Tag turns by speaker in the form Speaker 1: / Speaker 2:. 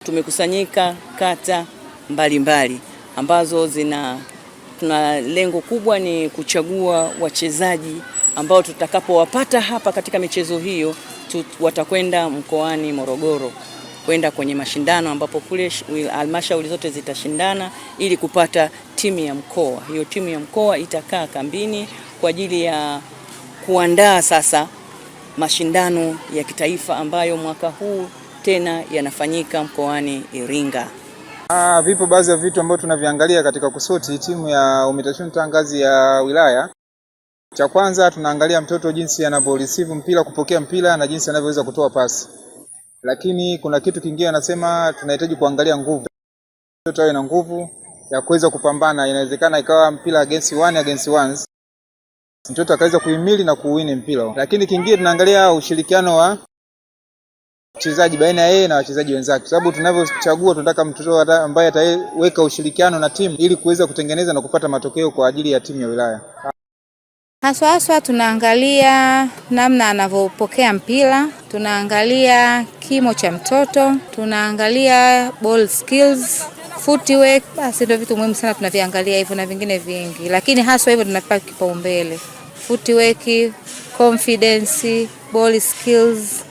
Speaker 1: Tumekusanyika kata mbalimbali mbali ambazo zina tuna lengo kubwa ni kuchagua wachezaji ambao tutakapowapata hapa katika michezo hiyo watakwenda mkoani Morogoro kwenda kwenye mashindano ambapo kule halmashauri zote zitashindana ili kupata timu ya mkoa. Hiyo timu ya mkoa itakaa kambini kwa ajili ya kuandaa sasa mashindano ya kitaifa ambayo mwaka huu tena yanafanyika mkoani Iringa.
Speaker 2: Vipo baadhi ya vitu ambavyo tunaviangalia katika kusoti timu ya UMITASHUMTA ngazi ya wilaya. Cha kwanza tunaangalia mtoto jinsi anavyo receive mpira, kupokea mpira na jinsi anavyoweza kutoa pasi. Lakini kuna kitu kingine anasema tunahitaji kuangalia nguvu. Mtoto awe na nguvu ya kuweza kupambana, inawezekana ikawa mpira against one against ones, mtoto akaweza kuhimili na kuwini mpira. Lakini kingine tunaangalia ushirikiano wa mchezaji baina ya yeye na wachezaji wenzake, sababu tunavyochagua tunataka mtoto ambaye ataweka ushirikiano na timu ili kuweza kutengeneza na kupata matokeo kwa ajili ya timu ya wilaya.
Speaker 3: Haswa haswa tunaangalia namna anavyopokea mpira, tunaangalia kimo cha mtoto, tunaangalia ball skills, footwork. Basi ndio vitu muhimu sana tunaviangalia hivyo na vingine vingi, lakini haswa hivyo tunavipa kipaumbele: footwork, confidence, ball skills.